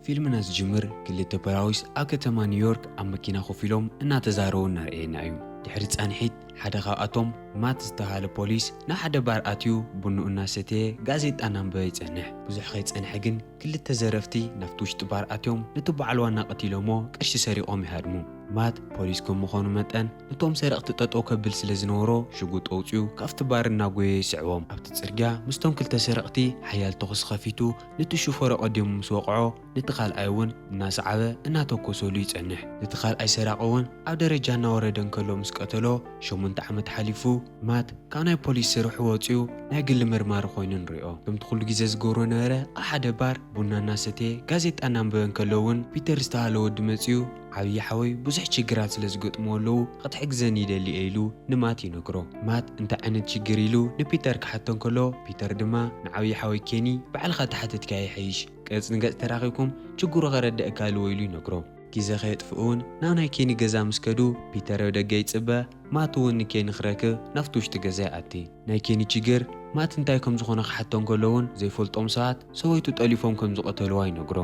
ፊልምና ዝጅምር ክልተ ፖሊስ ኣብ ከተማ ኒውዮርክ ኣብ መኪና ኮፍ ኢሎም እናተዛረቡ እናርኣየና እዩ። ድሕሪ ጻንሒት ሓደ ካብኣቶም ማት ዝተባህለ ፖሊስ ናብ ሓደ ባር ኣትዩ ቡንኡ እናሰተየ ጋዜጣ እናንበበ ይጸንሕ። ብዙሕ ከይጸንሐ ግን ክልተ ዘረፍቲ ናብቲ ውሽጢ ባር ኣትዮም ነቲ በዓል ዋና ቀቲሎሞ ቅርሺ ሰሪቖም ይሃድሙ። ማት ፖሊስ ከም ምዃኑ መጠን ነቶም ሰረቕቲ ጠጠው ከብል ስለ ዝነበሮ ሽጉጥ ኣውጺኡ ካብቲ ባር እናጎየ ይስዕቦም። ኣብቲ ጽርግያ ምስቶም ክልተ ሰረቕቲ ሓያል ተኹሲ ከፊቱ ነቲ ሹፈር ኣቐዲሙ ምስ ወቕዖ ነቲ ካልኣይ እውን እናሰዓበ እናተኮሰሉ ይጸንሕ። ነቲ ካልኣይ ሰራቒ እውን ኣብ ደረጃ እናወረደ እንከሎ ምስ ቀተሎ ሸሞንተ ዓመት ሓሊፉ። ማት ካብ ናይ ፖሊስ ስርሑ ወጺኡ ናይ ግሊ መርማሪ ኮይኑ ንሪኦ። ከምቲ ኩሉ ግዜ ዝገብሮ ነበረ ኣብ ሓደ ባር ቡና እናሰተየ ጋዜጣ እናንበበ እንከሎ እውን ፒተር ዝተባህለ ወዲ መጺኡ ዓብዪ ሓወይ ብዙሕ ችግራት ስለ ዝገጥምዎ ኣለዉ ክትሕግዘኒ ይደሊ እየ ኢሉ ንማት ይነግሮ። ማት እንታይ ዓይነት ችግር ኢሉ ንፒተር ክሓቶ እንከሎ ፒተር ድማ ንዓብዪ ሓወይ ኬኒ ባዕልኻ ተሓተትካዮ ይሐይሽ፣ ገጽ ንገጽ ተራኺብኩም ችግሩ ከረድእካ ኣለዎ ኢሉ ይነግሮ። ግዜ ከየጥፍኡ እውን ናብ ናይ ኬኒ ገዛ ምስ ከዱ ፒተር ኣብ ደገ ይጽበ። ማት እውን ንኬኒ ክረክብ ናብቲ ውሽጢ ገዛ ይኣቲ። ናይ ኬኒ ችግር ማት እንታይ ከም ዝኾነ ክሓቶ እንከሎ እውን ዘይፈልጦም ሰባት ሰበይቱ ጠሊፎም ከም ዝቐተልዋ ይነግሮ።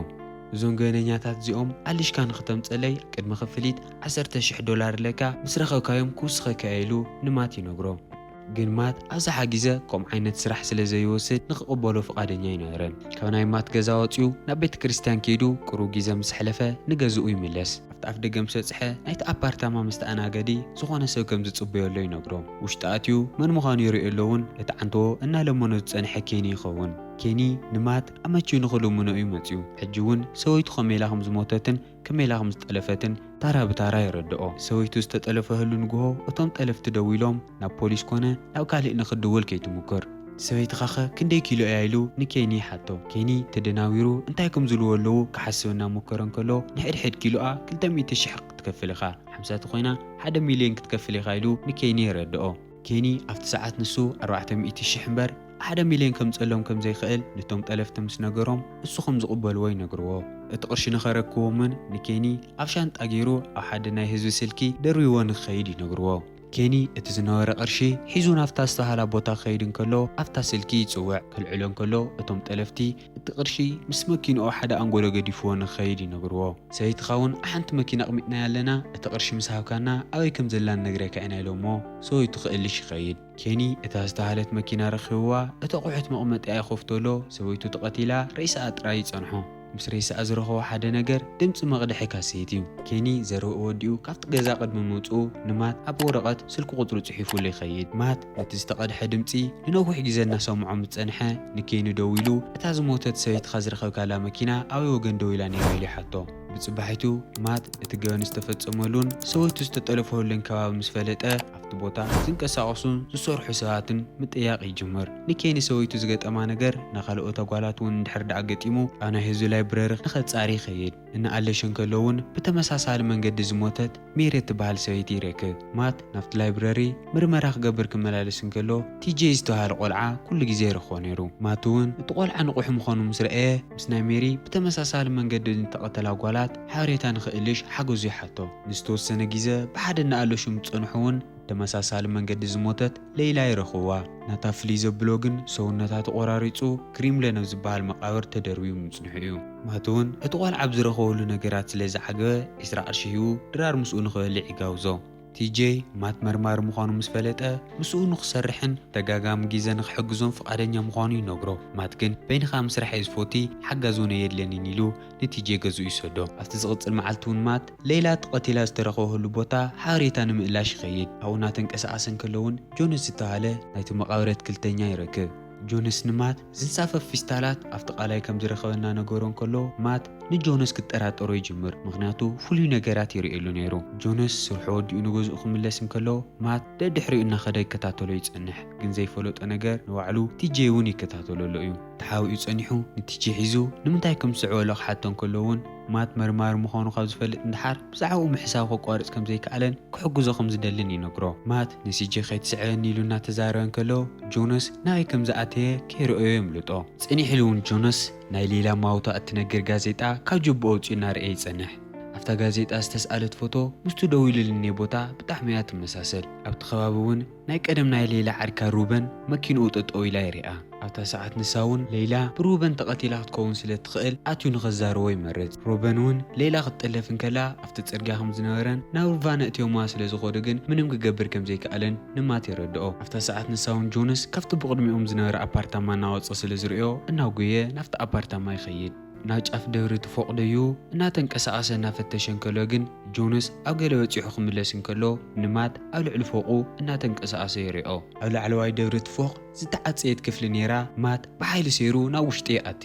እዞም ገበነኛታት እዚኦም ኣሊሽካ ንክተምጸለይ ቅድሚ ክፍሊት ዓሰርተ ሽሕ ዶላር ኣለካ፣ ምስ ረኸብካዮም ክውስኸካ እየ ኢሉ ንማት ይነግሮ። ግን ማት ኣብዝሓ ግዜ ከምኡ ዓይነት ስራሕ ስለ ዘይወስድ ንክቕበሎ ፍቓደኛ ኣይነበረን። ካብ ናይ ማት ገዛ ወጺኡ ናብ ቤተ ክርስቲያን ከይዱ ቅሩብ ግዜ ምስ ኣሕለፈ ንገዝኡ ይምለስ። ኣብቲ ኣፍ ደገ ምስ በጽሐ ናይቲ ኣፓርታማ መስተኣናገዲ ዝኾነ ሰብ ከም ዝጽበዮ ኣሎ ይነግሮ። ውሽጢ ኣትዩ መን ምዃኑ ይርእዮ ኣሎ እውን እቲ ዓንተዎ እናለመኖ ዝጸንሐ ኬኒ ይኸውን። ኬኒ ንማት ኣመችዩ ንኽልምኖ እዩ መጺኡ። ሕጂ እውን ሰበይቱ ከመይ ኢላ ከም ዝሞተትን ከመይ ኢላ ከም ዝጠለፈትን ታራ ብታራ የረድኦ። ሰበይቱ ዝተጠለፈሉ ንግሆ እቶም ጠለፍቲ ደዊሎም ናብ ፖሊስ ኮነ ናብ ካልእ ንኽትድውል ከይትሙክር። ሰበይትኻኸ ክንደይ ኪሎ እያ ኢሉ ንኬኒ ይሓቶ። ኬኒ ተደናዊሩ እንታይ ከም ዝብልዎ ኣለዉ ክሓስብ እናሞከረ እንከሎ ንሕድሕድ ኪሎኣ ክልተ ሚእቲ ሽሕ ክትከፍል ኢኻ፣ ሓምሳ ተኾይና ሓደ ሚልዮን ክትከፍል ኢኻ ኢሉ ንኬኒ የረድኦ። ኬኒ ኣብቲ ሰዓት ንሱ ኣርባዕተ ሚእቲ ሽሕ እምበር ሓደ ሚልዮን ከምጸሎም ከም ዘይክእል ነቶም ጠለፍቲ ምስ ነገሮም እሱ ከም ዝቕበልዎ ይነግርዎ። እቲ ቅርሺ ንኸረክቦምን ንኬኒ ኣብ ሻንጣ ገይሩ ኣብ ሓደ ናይ ህዝቢ ስልኪ ደርብይዎ ንክኸይድ ይነግርዎ። ኬኒ እቲ ዝነበረ ቅርሺ ሒዙ ናብታ ዝተባህላ ቦታ ክኸይድ እንከሎ ኣብታ ስልኪ ይጽውዕ። ከልዕሎ እንከሎ እቶም ጠለፍቲ እቲ ቅርሺ ምስ መኪንኡ ሓደ ኣንጎሎ ገዲፍዎ ንክኸይድ ይነግርዎ። ሰበይትኻ እውን ሓንቲ መኪና ኣቕሚጥናያ ኣለና፣ እቲ ቅርሺ ምስ ሃብካና ኣበይ ከም ዘላ ንነግረካ ኢና ኢሎሞ ሰበይቱ ክእልሽ ይኸይድ። ኬኒ እታ ዝተባህለት መኪና ረኺብዋ እቲ ኣቑሑት መቕመጢኣ ይኸፍቶ ኣሎ፣ ሰበይቱ ተቐቲላ ሬሳኣ ጥራይ ይጸንሖ። ምስ ሬሳኣ ዝረኸቦ ሓደ ነገር ድምጺ መቕድሒ ካሴት እዩ። ኬኒ ዘረብኡ ወዲኡ ካብቲ ገዛ ቅድሚ ምውጽኡ ንማት ኣብ ወረቐት ስልኪ ቁጽሩ ጽሒፉሉ ይኸይድ። ማት ነቲ ዝተቐድሐ ድምጺ ንነዊሕ ግዜ እናሰምዖ ምስ ጸንሐ ንኬኒ ደዊሉ እታ ዝሞተት ሰበይትኻ ዝረኸብካላ መኪና ኣበይ ወገን ደው ኢላ ነይራ ኢሉ ይሓቶ። ብጽባሒቱ ማት እቲ ገበን ዝተፈጸመሉን ሰበይቱ ዝተጠለፈሉን ከባቢ ምስ ፈለጠ ኣብቲ ቦታ ዝንቀሳቐሱን ዝሰርሑ ሰባትን ምጥያቕ ይጅምር። ንኬኒ ሰበይቱ ዝገጠማ ነገር ንኻልኦት ኣጓላት እውን እንድሕር ደኣ ገጢሙ ኣብ ናይ ህዝቢ ላይብረሪ ንኸጻሪ ይኸይድ። እናኣለሸ እንከሎ እውን ብተመሳሳሊ መንገዲ ዝሞተት ሜሪ እትበሃል ሰበይቲ ይረክብ። ማት ናብቲ ላይብረሪ ምርመራ ክገብር ክመላለስ እንከሎ ቲጄ ዝተባሃለ ቆልዓ ኩሉ ግዜ ይረኽቦ ነይሩ። ማት እውን እቲ ቆልዓ ንቑሕ ምዃኑ ምስ ረኣየ ምስ ናይ ሜሪ ብተመሳሳሊ መንገዲ ንተቐተላ ጓላት ሓበሬታ ንኽእልሽ ሓገዙ ይሓቶ። ንዝተወሰነ ግዜ ብሓደ እናኣለሹ ምስ ጸንሑ እውን ተመሳሳሊ መንገዲ ዝሞተት ሌይላ ይረኽብዋ። ናታ ፍልይ ዘብሎ ግን ሰውነታ ተቖራሪጹ ክሪምለን ኣብ ዝበሃል መቓብር ተደርብዩ ምጽንሑ እዩ። ማት እውን እቲ ቆልዓ ኣብ ዝረኸበሉ ነገራት ስለ ዝዓገበ ዒስራ ቅርሺ ሂቡ ድራር ምስኡ ንኽበልዕ ይጋብዞ። ቲጄ ማት መርማሪ ምዃኑ ምስ ፈለጠ ምስኡ ንኽሰርሕን ተጋጋሚ ግዜ ንኽሕግዞን ፍቓደኛ ምዃኑ ይነግሮ። ማት ግን በይንኻ ምስራሕ እየ ዝፈቲ፣ ሓጋዚ እውን ኣየድልየንን ኢሉ ንቲጄ ገዝኡ ይሰዶ። ኣብቲ ዝቕጽል መዓልቲ እውን ማት ሌይላ ተቐቲላ ዝተረኸበሉ ቦታ ሓበሬታ ንምእላሽ ይኸይድ። ኣብኡ እናተንቀሳቐሰ እንከሎ እውን ጆንስ ዝተባህለ ናይቲ መቓብር ኣትክልተኛ ይረክብ። ጆንስ ንማት ዝንሳፈፍ ፊስታላት ኣብቲ ቃላይ ከም ዝረኸበ እናነገሮ እንከሎ ማት ንጆንስ ክጠራጠሮ ይጅምር፣ ምኽንያቱ ፍሉይ ነገራት ይርእየሉ ነይሩ። ጆንስ ስርሑ ወዲኡ ንገዝኡ ክምለስ እንከሎ ማት ደድሕሪኡ እናኸደ ይከታተሎ ይጸንሕ፣ ግን ዘይፈለጦ ነገር ንባዕሉ ቲጄ እውን ይከታተሎ ኣሎ እዩ። ተሓቢኡ ጸኒሑ ንቲጄ ሒዙ ንምንታይ ከም ዝስዕበሉ ክሓቶ እንከሎ እውን ማት መርማሪ ምዃኑ ካብ ዝፈልጥ ንደሓር ብዛዕባኡ ምሕሳብ ከቋርጽ ከም ዘይከኣለን ክሕግዞ ከም ዝደልን ይነግሮ። ማት ንቲጄ ከይትስዕበኒ ኢሉ እናተዛረበ እንከሎ ጆንስ ናበይ ከም ዝኣተየ ከይረኣዮ የምልጦ። ጽኒሕ ኢሉ እውን ጆንስ ናይ ሌይላ ማውታ እትነግር ጋዜጣ ካብ ጅብኡ ኣውጺኡ እናርኣየ ይጸንሕ። ኣብ እታ ጋዜጣ ዝተስኣለት ፎቶ ምስቱ ደው ኢሉልኒ ቦታ ብጣዕሚ እያ ትመሳሰል። ኣብቲ ከባቢ እውን ናይ ቀደም ናይ ሌላ ዓርካ ሩበን መኪንኡ ጠጠው ኢላ ይሪኣ። ኣብታ ሰዓት ንሳ እውን ሌላ ብሩበን ተቐቲላ ክትከውን ስለ ትኽእል ኣትዩ ንኸዛርቦ ይመርጽ። ሩበን እውን ሌላ ክትጥለፍ እንከላ ኣብቲ ጽርግያ ከም ዝነበረን ናብ ሩቫን ኣእትዮማ ስለ ዝኾዱ ግን ምንም ክገብር ከም ዘይከኣለን ንማት የረድኦ። ኣብታ ሰዓት ንሳ እውን ጆንስ ካብቲ ብቕድሚኦም ዝነበረ ኣፓርታማ እናወጸ ስለ ዝርእዮ እናጎየ ናብቲ ኣፓርታማ ይኸይድ። ናብ ጫፍ ደብሪ እቲ ፎቕ ደዩ እናተንቀሳቐሰ እናፈተሸ እንከሎ ግን ጆንስ ኣብ ገለ በጺሑ ክምለስ እንከሎ ንማት ኣብ ልዕሊ ፎቑ እናተንቀሳቐሰ ይሪኦ። ኣብ ላዕለዋይ ደብሪ እቲ ፎቕ ዝተዓጸየት ክፍሊ ነይራ። ማት ብሓይሊ ሰይሩ ናብ ውሽጢ ይኣቲ።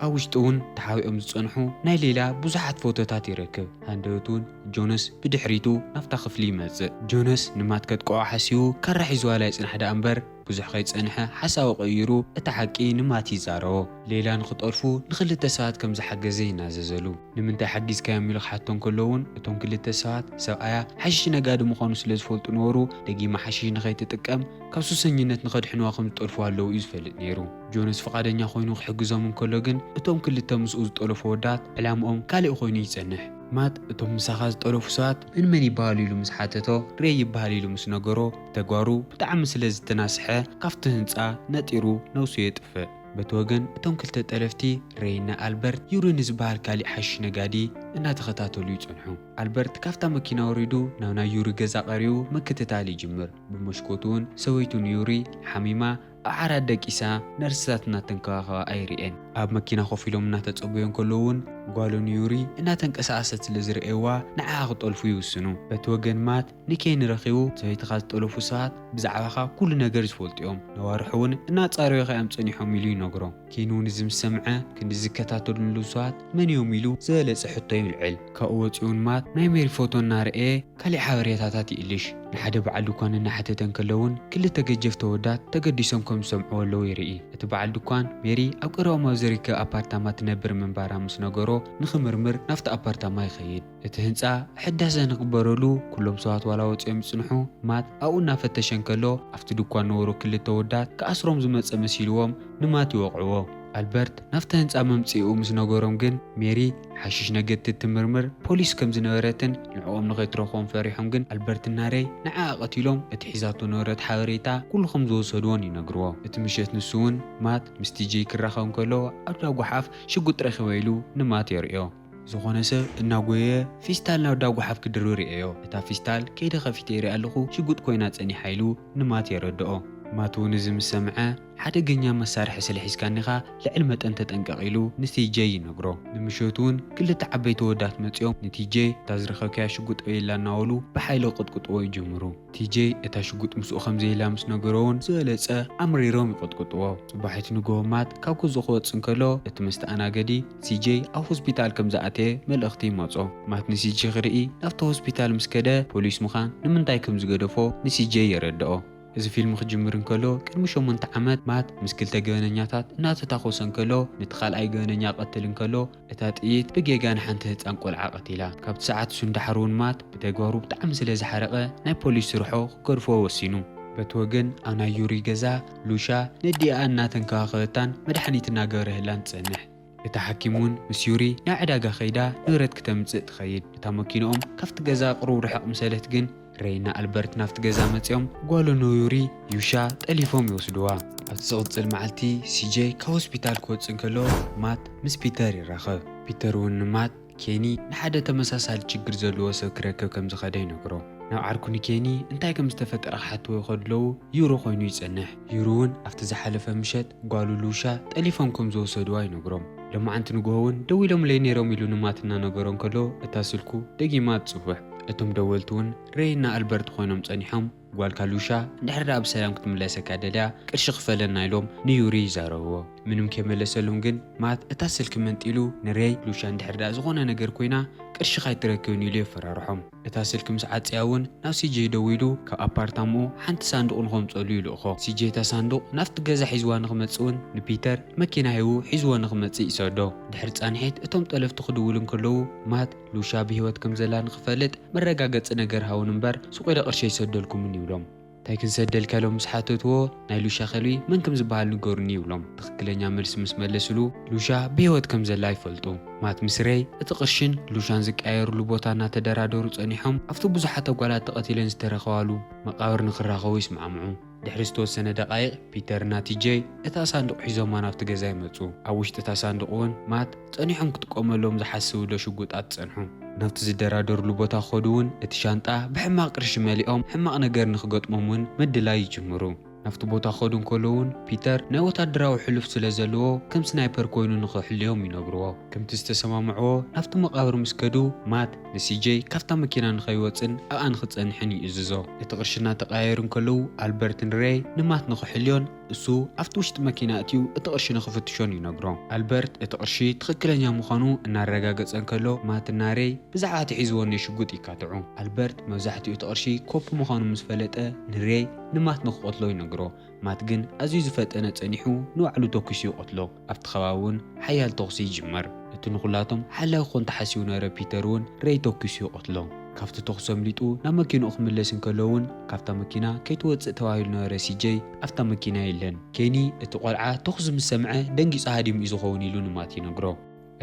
ኣብ ውሽጢ እውን ተሓቢኦም ዝጸንሑ ናይ ሌላ ብዙሓት ፎቶታት ይረክብ። ሃንደበት እውን ጆንስ ብድሕሪቱ ናብታ ክፍሊ ይመጽእ። ጆንስ ንማት ከጥቅዖ ሓሲቡ ካራ ሒዝዋ ላይ ጽናሕ ደኣ እምበር ብዙሕ ከይጸንሐ ሓሳቡ ቀይሩ እቲ ሓቂ ንማት ይዛረቦ። ሌላ ንኽጠልፉ ንኽልተ ሰባት ከም ዝሓገዘ ይናዘዘሉ። ንምንታይ ሓጊዝካዮም ኢሉ ክሓቶ እንከሎ እውን እቶም ክልተ ሰባት ሰብኣያ ሓሽሽ ነጋዲ ምዃኑ ስለ ዝፈልጡ ነበሩ። ደጊማ ሓሽሽ ንኸይትጥቀም ካብ ሱሰኝነት ንኸድሕንዋ ከም ዝጠልፉ ኣለዉ እዩ ዝፈልጥ ነይሩ። ጆንስ ፍቓደኛ ኮይኑ ክሕግዞም እንከሎ ግን እቶም ክልተ ምስኡ ዝጠለፉ ወዳት ዕላምኦም ካልእ ኮይኑ ይጸንሕ። ማት እቶም ምሳኻ ዝጠለፉ ሰባት መን መን ይበሃሉ ኢሉ ምስ ሓተቶ ሬይ ይበሃል ኢሉ ምስ ነገሮ ብተግባሩ ብጣዕሚ ስለ ዝተናስሐ ካብቲ ህንጻ ነጢሩ ነብሱ የጥፍእ። በቲ ወገን እቶም ክልተ ጠለፍቲ ሬይና ኣልበርት ዩሪ ንዝበሃል ካሊእ ሓሽሽ ነጋዲ እናተኸታተሉ ይጸንሑ። ኣልበርት ካብታ መኪና ወሪዱ ናብ ናይ ዩሪ ገዛ ቀሪቡ ምክትታል ይጅምር። ብመስኮት እውን ሰበይቱ ንዩሪ ሓሚማ ኣብ ዓራት ደቂሳ ነርስታት እናተንከባኸባ ኣይርኤን። ኣብ መኪና ኮፍ ኢሎም እናተጸበዩ እንከለዉ እውን ጓሉ ንዩሪ እናተንቀሳቐሰት ስለ ዝረእይዋ ንዓኣ ክጠልፉ ይውስኑ። በቲ ወገን ማት ንኬኒ ረኺቡ ሰበይትኻ ዝጠለፉ ሰባት ብዛዕባኻ ኩሉ ነገር ዝፈልጡ እዮም። ነዋርሑ እውን እናጻረዩኻ እዮም ጸኒሖም ኢሉ ይነግሮ። ኬኒ እውን እዚ ምስ ሰምዐ ክንዲ ዝከታተሉሉ ሰባት መን እዮም ኢሉ ዝበለጸ ሕቶ ይልዕል። ካብኡ ወጺኡ እውን ማት ናይ ሜሪ ፎቶ እናረእየ ካሊእ ሓበሬታታት ይእልሽ። ንሓደ በዓል ድኳን እናሓተተ እንከሎ እውን ክልተ ገጀፍቲ ወዳት ተገዲሶም ከም ዝሰምዕዎ ኣለዉ ይርኢ። እቲ በዓል ድኳን ሜሪ ኣብ ቀረባኦም ኣብ ዝርከብ ኣፓርታማ ትነብር ምንባራ ምስ ነገሮ ንኽምርምር ናብቲ ኣፓርታማ ይኸይድ። እቲ ህንጻ ሕዳሰ ንኽግበረሉ ኩሎም ሰባት ዋላ ወጺኦም ይጽንሑ፣ ማት ኣብኡ እናፈተሸ እንከሎ ኣብቲ ድኳን ነበሩ ክልተ ወዳት ክኣስሮም ዝመጸ መሲልዎም ንማት ይወቕዕዎ። ኣልበርት ናብቲ ህንጻ መምጽኢኡ ምስ ነገሮም ግን ሜሪ ሓሽሽ ነገድቲ እትምርምር ፖሊስ ከም ዝነበረትን ንዕኦም ንኸይትረኽቦም ፈሪሖም ግን ኣልበርት እና ሬይ ንዓኣ ቀቲሎም እቲ ሒዛቶ ነበረት ሓበሬታ ኩሉ ከም ዝወሰድዎን ይነግርዎ። እቲ ምሸት ንሱ እውን ማት ምስ ቲጄይ ክራኸብ እንከሎ ኣብ ዳ ጓሓፍ ሽጉጥ ረኺበ ኢሉ ንማት የርእዮ። ዝኾነ ሰብ እናጎየ ፊስታል ናብ ዳ ጓሓፍ ክድርብር ይርእዮ። እታ ፊስታል ከይደ ከፊተ ይርኢ ኣለኹ ሽጉጥ ኮይና ጸኒሓ ኢሉ ንማት የረድኦ። ማት እውን እዚ ምስ ሰምዐ ሓደገኛ መሳርሒ ስለ ሒዝካ እኒኻ ልዕሊ መጠን ተጠንቀቕ ኢሉ ንቲጄይ ይነግሮ። ንምሸቱ እውን ክልተ ዓበይቲ ወዳት መጺኦም ንቲጄይ እታ ዝረኸብካያ ሽጉጥ በይላ እናበሉ ብሓይሊ ክቕጥቅጥዎ ይጅምሩ። ቲጄይ እታ ሽጉጥ ምስኡ ከም ዘየላ ምስ ነገሮ እውን ዝበለጸ ኣምሪሮም ይቐጥቅጥዎ። ጽባሒት ንግሆ ማት ካብ ገዝኡ ክወጽእ እንከሎ እቲ መስተኣናገዲ ሲጄይ ኣብ ሆስፒታል ከም ዝኣተየ መልእኽቲ ይመጾ። ማት ንሲጄይ ክርኢ ናብቲ ሆስፒታል ምስ ከደ ፖሊስ ምዃን ንምንታይ ከም ዝገደፎ ንሲጄይ የረድኦ። እዚ ፊልም ክጅምር እንከሎ ቅድሚ ሸሞንተ ዓመት ማት ምስ ክልተ ገበነኛታት እናተታኾሰ እንከሎ ነቲ ካልኣይ ገበነኛ ቀትል እንከሎ እታ ጥይት ብጌጋ ንሓንቲ ህጻን ቆልዓ ቀቲላ። ካብቲ ሰዓት እሱ ንዳሓር እውን ማት ብተግባሩ ብጣዕሚ ስለ ዝሓረቐ ናይ ፖሊስ ስርሖ ክገድፎ ወሲኑ። በቲ ወገን ኣብ ናይ ዩሪ ገዛ ሉሻ ነዲኣ እናተንከባኸበታን መድሓኒት እናገበረህላን ትጸንሕ። እታ ሓኪም እውን ምስ ዩሪ ናብ ዕዳጋ ከይዳ ንብረት ክተምጽእ ትኸይድ። እታ መኪንኦም ካብቲ ገዛ ቅሩብ ርሕቕ ምሰለት ግን ሬይና ኣልበርት ናብቲ ገዛ መጺኦም ጓሉ ንዩሪ ዩሻ ጠሊፎም ይወስድዋ። ኣብቲ ዝቕጽል መዓልቲ ሲጄይ ካብ ሆስፒታል ክወጽእ እንከሎ ማት ምስ ፒተር ይራኸብ። ፒተር እውን ንማት ኬኒ ንሓደ ተመሳሳሊ ችግር ዘለዎ ሰብ ክረክብ ከም ዝኸደ ይነግሮ። ናብ ዓርኩ ንኬኒ እንታይ ከም ዝተፈጠረ ክሓትዎ ይኸዱ ኣለዉ ዩሮ ኮይኑ ይጸንሕ። ዩሮ እውን ኣብቲ ዝሓለፈ ምሸት ጓሉ ሉሻ ጠሊፎም ከም ዝወሰድዋ ይነግሮም። ሎማዓንቲ ንግሆ እውን ደዊሎምለይ ነይሮም ኢሉ ንማት እናነገሮ እንከሎ እታ ስልኩ ደጊማ ትጽውዕ። እቶም ደወልቲ እውን ሬይና ኣልበርት ኮይኖም ጸኒሖም። ጓልካ ሉሻ እንድሕር ደኣ ብሰላም ክትምለሰካ ደልያ ቅርሺ ክፈለና ኢሎም ንዩሪ ይዛረብዎ። ምንም ከይመለሰሎም ግን ማት እታ ስልኪ መንጢሉ ንሬይ ሉሻ እንድሕር ደኣ ዝኾነ ነገር ኮይና ቅርሺ ካይትረክብን ኢሉ የፈራርሖም። እታ ስልኪ ምስ ዓጽያ እውን ናብ ሲጄ ደዊሉ ካብ ኣፓርታምኡ ሓንቲ ሳንዱቕ ንኸምጸሉ ይልእኾ። ሲጄ እታ ሳንዱቕ ናብቲ ገዛ ሒዝዋ ንኽመጽእ እውን ንፒተር መኪና ሂቡ ሒዝዎ ንኽመጽእ ይሰዶ። ድሕሪ ጻንሒት እቶም ጠለፍቲ ክድውሉ እንከለዉ ማት ሉሻ ብህይወት ከም ዘላ ንኽፈልጥ መረጋገጺ ነገር ሃቡን እምበር ሱቕ ኢለ ቅርሺ ኣይሰደልኩምን ይብሎም። እንታይ ክንሰደልካ ኢሎም ምስ ሓተትዎ፣ ናይ ሉሻ ከልቢ መን ከም ዝበሃል ንገሩኒ ይብሎም። ትኽክለኛ መልሲ ምስ መለስሉ፣ ሉሻ ብህይወት ከም ዘላ ይፈልጡ። ማት ምስ ሬይ እቲ ቅርሽን ሉሻን ዝቀያየሩሉ ቦታ እናተደራደሩ ጸኒሖም፣ ኣብቲ ብዙሓት ኣጓላት ተቐቲለን ዝተረኸባሉ መቓብር ንኽራኸቡ ይስማዕምዑ። ድሕሪ ዝተወሰነ ደቓይቕ፣ ፒተርና ቲጄይ እታ ሳንዱቕ ሒዞማ ናብቲ ገዛ ይመጹ። ኣብ ውሽጢ እታ ሳንዱቕ እውን ማት ጸኒሖም ክጥቀመሎም ዝሓስብሎ ሽጉጣት ጸንሑ። ናብቲ ዝደራደሩሉ ቦታ ክኸዱ እውን እቲ ሻንጣ ብሕማቕ ቅርሺ መሊኦም፣ ሕማቕ ነገር ንኽገጥሞም እውን ምድላይ ይጅምሩ። ናብቲ ቦታ ክኸዱ እንከሎ እውን ፒተር ናይ ወታደራዊ ሕሉፍ ስለ ዘለዎ ከም ስናይፐር ኮይኑ ንኽሕልዮም ይነግርዎ። ከምቲ ዝተሰማምዕዎ ናብቲ መቓብር ምስ ከዱ ማት ንሲጄይ ካብታ መኪና ንኸይወፅን ኣብኣ ንኽፀንሕን ይእዝዞ። እቲ ቅርሺ እናተቐያየሩ እንከለዉ ኣልበርትን ሬይ ንማት ንኽሕልዮን እሱ ኣብቲ ውሽጢ መኪና ኣትዩ እቲ ቅርሺ ንኽፍትሾን ይነግሮ። ኣልበርት እቲ ቅርሺ ትኽክለኛ ምዃኑ እናረጋገፀ እንከሎ ማትና ሬይ ብዛዕባ እቲ ሒዝዎ ናይ ሽጉጥ ይካትዑ። ኣልበርት መብዛሕትኡ እቲ ቅርሺ ኮፒ ምዃኑ ምስ ፈለጠ ንሬይ ንማት ንኽቐትሎ ይነግሮ። ማት ግን ኣዝዩ ዝፈጠነ ጸኒሑ ንባዕሉ ተኲሱ ይቐትሎ። ኣብቲ ከባቢ እውን ሓያል ተኹሲ ይጅመር። እቲ ንኹላቶም ሓላዊ ክኾን ተሓሲቡ ነበረ ፒተር እውን ሬይ ተኲሱ ይቐትሎ። ካብቲ ተኹሲ ኣምሊጡ ናብ መኪንኡ ክምለስ እንከሎ እውን ካብታ መኪና ከይትወጽእ ተባሂሉ ነበረ ሲጄይ ኣብታ መኪና የለን። ኬኒ እቲ ቆልዓ ተኹሲ ምስ ሰምዐ ደንጊጹ ሃዲሙ እዩ ዝኸውን ኢሉ ንማት ይነግሮ።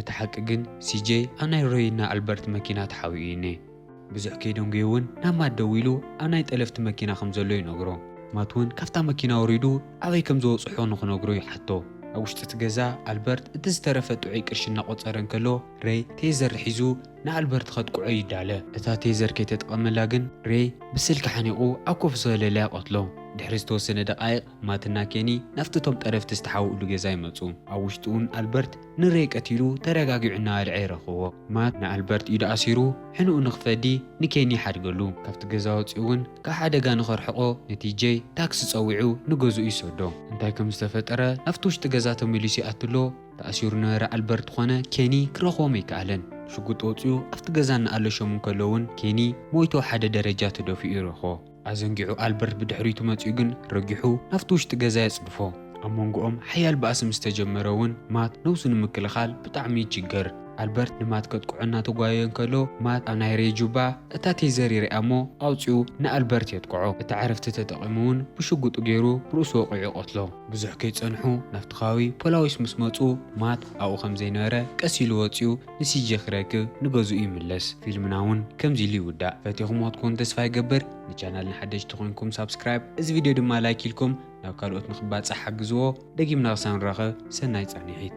እቲ ሓቂ ግን ሲጄይ ኣብ ናይ ሬይና ኣልበርት መኪና ተሓቢኡ እዩ እኔ። ብዙሕ ከይደንጎየ እውን ናብ ማት ደዊሉ ኣብ ናይ ጠለፍቲ መኪና ከም ዘሎ ይነግሮ። ማት እውን ካብታ መኪና ወሪዱ ኣበይ ከም ዝበጽሖ ንኽነግሮ ይሓቶ። ኣብ ውሽጢ እቲ ገዛ ኣልበርት እቲ ዝተረፈ ጥዑይ ቅርሺ እናቖጸረ እንከሎ ሬይ ቴዘር ሒዙ ንኣልበርት ከጥቅዖ ይዳለ። እታ ቴዘር ከይተጠቐመላ ግን ሬይ ብስልኪ ሓኒቑ ኣብ ኮፍ ዝበለላ ይቐትሎ። ድሕሪ ዝተወሰነ ደቓይቕ ማትና ኬኒ ናብቲ እቶም ጠለፍቲ ዝተሓውእሉ ገዛ ይመጹ። ኣብ ውሽጢ እውን ኣልበርት ንሬይ ቀቲሉ ተረጋጊዑ እናበልዐ ይረኽብዎ። ማት ንኣልበርት ኢዱ ኣሲሩ ሕንኡ ንኽፈዲ ንኬኒ ይሓድገሉ። ካብቲ ገዛ ወፂኡ እውን ካብ ሓደጋ ንኸርሕቆ ንቲጄይ ታክሲ ጸዊዑ ንገዝኡ ይሰዶ። እንታይ ከም ዝተፈጠረ ናብቲ ውሽጢ ገዛ ተመሊሱ ይኣትሎ። ተኣሲሩ ነበረ ኣልበርት ኾነ ኬኒ ክረኽቦም ኣይከኣለን። ሽጉጥ ወፂኡ ኣብቲ ገዛ እናኣለሾም እንከሎ እውን ኬኒ ሞይቱ ሓደ ደረጃ ተደፊኡ ይረኽቦ። ኣዘንጊዑ ኣልበርት ብድሕሪቱ መጺኡ ግን ረጊሑ ናብቲ ውሽጢ ገዛ የጽድፎ። ኣብ መንጎኦም ሓያል ባእሲ ምስ ተጀመረ እውን ማት ነብሱ ንምክልኻል ብጣዕሚ ይችገር። ኣልበርት ንማት ከጥቅዖ እናተጓየየ እንከሎ ማት ኣብ ናይ ሬይ ጁባ እታ ቴዘር ይሪኣ እሞ ኣውጺኡ ንኣልበርት የጥቅዖ። እቲ ዕረፍቲ ተጠቒሙ እውን ብሽጉጡ ገይሩ ብርእሱ ወቒዑ ይቐትሎ። ብዙሕ ከይጸንሑ ናብቲ ከባቢ ፖላዊስ ምስ መጹ ማት ኣብኡ ከም ዘይነበረ ቀስ ኢሉ ወጺኡ ንሲጄ ክረክብ ንገዝኡ ይምለስ። ፊልምና እውን ከምዚ ኢሉ ይውዳእ። ፈቲኹምዎ ክትኮኑ ተስፋ ይገብር። ንቻናልና ሓደሽቲ ኮይንኩም ሳብስክራይብ፣ እዚ ቪድዮ ድማ ላይክ ኢልኩም ናብ ካልኦት ንኽባጻሕ ሓግዝዎ። ደጊምና ክሳብ ንራኸብ ሰናይ ጻንሒት።